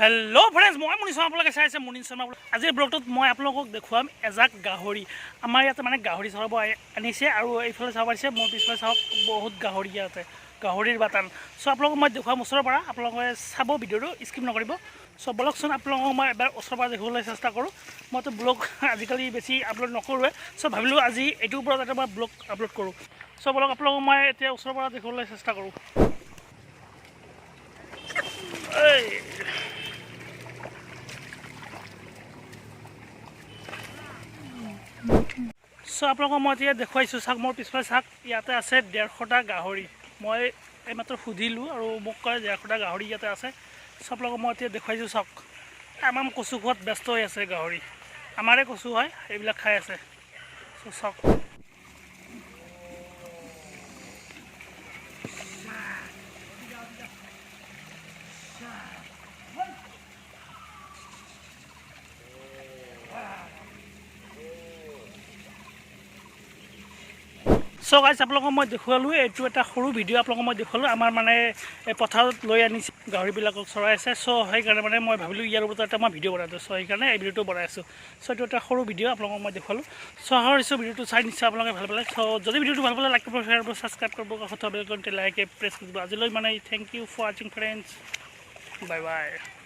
Hello' friends, মই মুনিন শৰ্মা, আপোনালোকে চাই আছে মুনিন শৰ্মা। আজিৰ ব্লগটোত মই আপোনালোকক দেখুৱাম এজাক গাহৰি। আমাৰ ইয়াতে মানে গাহৰি চৰাব আনিছে আৰু এইফালে চাব পাৰিছে, মোৰ পিছফালে চাওক, বহুত গাহৰি ইয়াতে, গাহৰিৰ বাটান। চ' আপোনালোকক মই দেখুৱাম ওচৰৰ পৰা, আপোনালোকে চাব ভিডিঅ'টো, স্কিপ নকৰিব। চ' বলকচোন, আপোনালোকক মই এবাৰ ওচৰৰ পৰা দেখুৱাবলৈ চেষ্টা কৰোঁ। মইতো ব্লগ আজিকালি বেছি আপলোড নকৰোঁৱে, চ' ভাবিলোঁ আজি এইটোৰ ওপৰত এটা মই ব্লগ আপলোড কৰোঁ। চ' বলক, আপোনালোকক মই এতিয়া ওচৰৰ পৰা দেখুৱাবলৈ চেষ্টা কৰোঁ। এই চ' আপোনালোকক মই এতিয়া দেখুৱাইছোঁ, চাওক, মোৰ পিছফালে চাওক, ইয়াতে আছে 150টা গাহৰি। মই এইমাত্ৰ সুধিলোঁ আৰু মোক কয় 150টা গাহৰি ইয়াতে আছে। চ' আপোনালোকক মই এতিয়া দেখুৱাইছোঁ, চাওক, আমাৰ কচু খোৱাত ব্যস্ত হৈ আছে গাহৰি, আমাৰে কচু হয়, এইবিলাক খাই আছে। চ' চাওক। চ' গাইজ, আপোনালোকক মই দেখুৱালোঁ, এইটো এটা সৰু ভিডিঅ' আপোনালোকক মই দেখুৱালোঁ। আমাৰ মানে এই পথাৰত লৈ আনিছে গাহৰিবিলাকক, চৰাই আছে। চ' সেইকাৰণে মানে মই ভাবিলোঁ ইয়াৰ ওপৰত এটা মই ভিডিঅ' বনাই দিওঁ। চ' সেইকাৰণে এই ভিডিঅ'টো বনাই আছোঁ। চ' এইটো এটা সৰু ভিডিঅ' আপোনালোকক মই দেখুৱালোঁ। চ' আশা কৰিছোঁ ভিডিঅ'টো চাই নিশ্চয় আপোনালোকে ভাল পালে। চ' যদি ভিডিঅ'টো ভাল পালে, লাইক কৰিব, শ্বেয়াৰ কৰিব, ছাবস্ক্ৰাইব কৰিব, কাষত বেল আইকনটো লাইক প্ৰেছ কৰিব। আজিলৈ মানে thank you for watching, friends, bye bye.